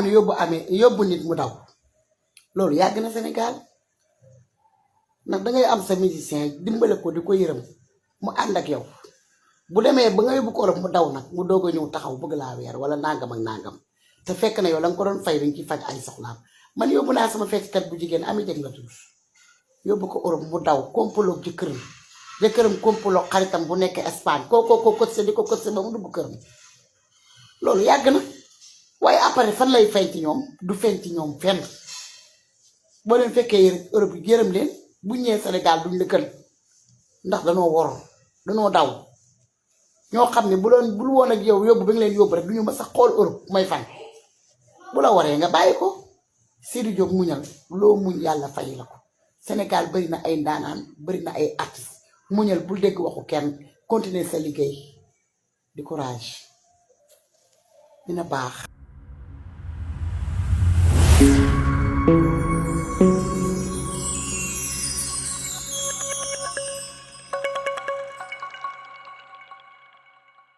xamoon yóbbu nit mu daw loolu yàgg na Sénégal ndax dangay am sa musicien dimbale ko di ko yërëm mu ànd ak yow bu demee ba nga yóbbu ko Europe mu daw nag mu doog a ñëw taxaw bëgg laa weer wala nangam ak nangam te fekk na yow la nga ko doon fay dañ ci faj ay soxlaam man yóbbu naa sama fecckat bu jigéen ami jeg nga tudd yóbbu ko Europe mu daw kompaloog jëkkëram kompaloog xaritam bu nekk Espagne ko cotisé di ko cotisé ba mu dugg këram loolu yàgg na waaye après fan lay feeñ ci ñoom du feeñ ci ñoom fenn boo leen fekkee Europe yi yërëm leen bu ñëwee Sénégal duñ la gën ndax danoo wor danoo daw ñoo xam ne bul woon ak yow yóbbu ba nga leen yóbbu rek du ñu ma sax xool Europe may fan bu la waree nga bàyyi ko Sidy Diop muñal loo muñ yàlla fay la ko Sénégal bari na ay ndaanaan bari na ay artistes muñal bul dégg waxu kenn continuer sa liggéey di courage dina baax